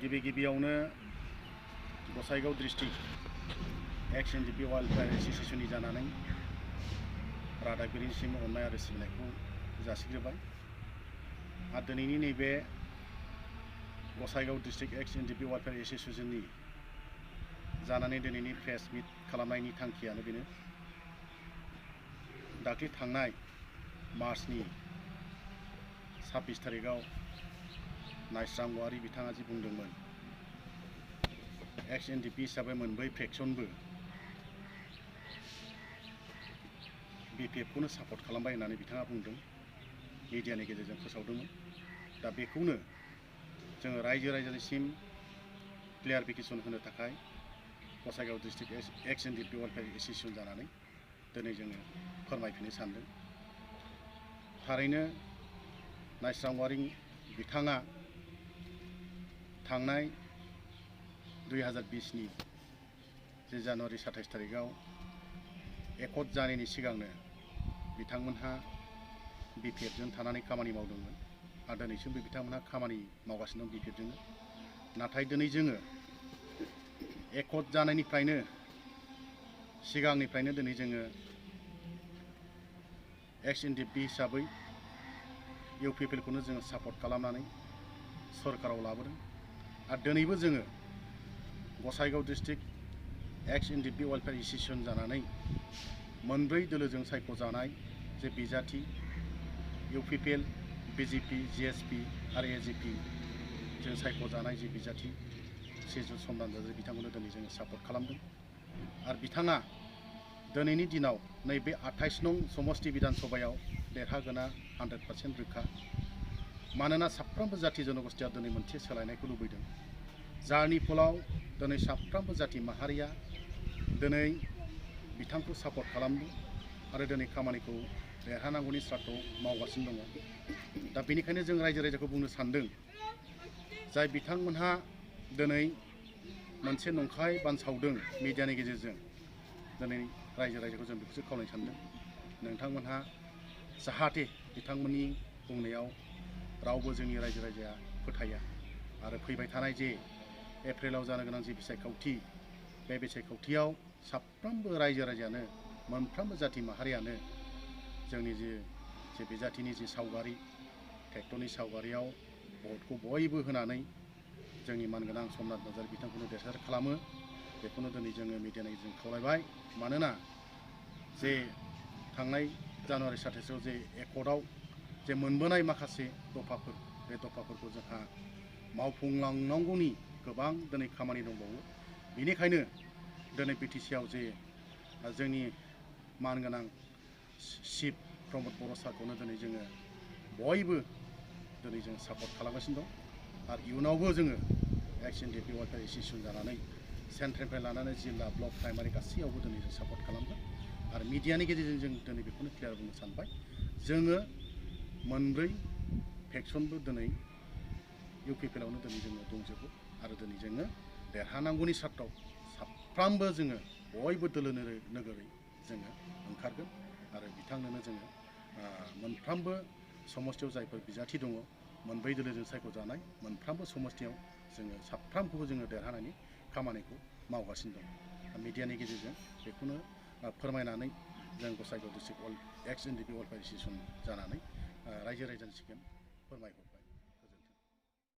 गिबियावनो गसाइगाव डिस्ट्रिक्ट एक्स एनडिपि वेलफेयार एसोसिएशननि जानानै रादाबगिरिनिसिम अननाय आरो सिबिनायखौ जासिग्रोबाय। आरो दिनैनि नैबे गसाइगाव डिस्ट्रिक्ट एक्स एनडिपि वेलफेयार एसोसिएशननि जानानै दिनैनि प्रेस मिट खालामनायनि थांखियानो बेनो। दाख्लै थांनाय मार्चनि 26 तारिखआव नायस्रां औवारि बिथाङा जि बुंदोंमोन एक्स एनडिपि हिसाबै मोनब्रै फ्रेक्सनबो बिपिएफखौनो सापर्ट खालामबाय होननानै बिथाङा बुंदों, मिडियानि गेजेरजों फोसावदोंमोन। दा बेखौनो जोङो रायजो राजानिसिम क्लियारिफिकेसन होनो थाखाय गसाइगाव डिस्ट्रिक्ट एक्स एनडिपि वेलफेयार एसोसिएशन जानानै दिनै जोङो फोरमायफिननो सानदों। थारैनो नायस्रां औवारि बिथाङा थांनाय 2020 नि जानुवारि 27 तारिखआव एकट जानायनि सिगांनो बिथांमोनहा बिपिएफजों थानानै खामानि मावदोंमोन आरो दिनैसिमबो बिथांमोनहा खामानि मावगासिनो दं बिपिएफजोंनो। नाथाय दिनै जोङो एकट जानायनिफ्रायनो सिगांनिफ्रायनो दिनै जोङो एक्स एनडिपि हिसाबै इउपिपिएलखौनो जोङो सापर्ट खालामनानै सरकाराव लाबोदों। आरो दिनैबो जोङो गसाइगाव डिस्ट्रिक्ट एक्स एनडिपि वेलफेयार एसोसिएशन जानानै मोनब्रै दोलोजों सायख'जानाय जे बिजाथि इउपिपिएल, बिजेपि, जिएसपि आरो एजिपि जों सायख'जानाय जे बिजाथि सेजु समदान बिथांखौनो दिनै जोङो सापर्ट खालामदों। आरो बिथाङा दिनैनि दिनाव नैबे 28 नं समष्टि बिधान सभायाव देरहागोना 100% रोखा। मानोना साफ्रोमबो जाथि जनगोष्ठीया दिनै मोनसे सोलायनायखौ लुबैदों, जारनि फलाव दिनै साफ्रोमबो जाथि माहारिया दिनै बिथांखौ सापर्ट खालामदों आरो दिनै खामानिखौ देरहानांगौनि स्राथआव मावगासिनो दङ। दा बेनिखायनो जों रायजो राजाखौ बुंनो सानदों, जाय बिथांमोनहा दिनै मोनसे नंखाय बानसावदों मिडियानि गेजेरजों, दिनै रायजो राजाखौ जों बेखौसो खावलायनो सानदों, नोंथांमोनहा जाहाथे बिथांमोननि बुंनायाव रावबो जोंनि रायजो राजाया फोथाया आरो फैबाय थानाय जे एप्रिलाव जानो गोनां जे बिसायख'थि, बे बिसायख'थियाव साफ्रोमबो रायजो राजायानो मोनफ्रोमबो जाथि माहारियानो जोंनि जे बिजाथिनि जे सावगारि ट्रेक्टरनि सावगारियाव भटखौ बयबो होनानै जोंनि मानगोनां समनाथ नार्जारी बिथांखौनो देरहासार खालामो। बेखौनो दिनै जोङो मिडियानि गेजेरजों खावलायबाय। मानोना जे थांनाय जानुवारि 27आव जे एकटआव जे मोनबोनाय माखासे दफाफोर, बे दफाफोरखौ जोंहा मावफुंलांनांगौनि गोबां दिनै खामानि दंबावो। बेनिखायनो दिनै बिटिसिआव जे जोंनि मानगोनां चिफ प्रमद बर' सारखौनो दिनै जोङो बयबो दिनै जों सापर्ट खालामगासिनो दं। आरो इयुनावबो जोङो एक्स एनडिपि वेलफेयार एसोसिएशन जानानै सेन्ट्रेलनिफ्राय लानानै जिल्ला, ब्लक, प्राइमारि गासैयावबो दिनै जों सापर्ट खालामगोन। आरो मिडियानि गेजेरजों जों दिनै बेखौनो क्लियार बुंनो सानबाय, जोङो मोनब्रै फेक्सनबो दिनै इउपिपिएलआवनो दिनै जोङो दंजोबो आरो दिनै जोङो देरहानांगौनि सार्थआव साफ्रोमबो जोङो बयबो दोलो नोगोरै जोङो ओंखारगोन आरो बिथांनोनो जोङो मोनफ्रोमबो समष्टियाव जायफोर बिजाथि दङ, मोनब्रै दोलोजों सायख'जानाय मोनफ्रोमबो समष्टियाव जोङो साफ्रोमखौबो जोङो देरहानायनि खामानिखौ मावगासिनो दं। मिडियानि गेजेरजों बेखौनो फोरमायनानै जों गसाइगाव डिस्ट्रिक्ट एक्स एनडिपि वेलफेयार एसोसिएशन जानानै रायजो राजानि सिगां फोरमायहरबाय।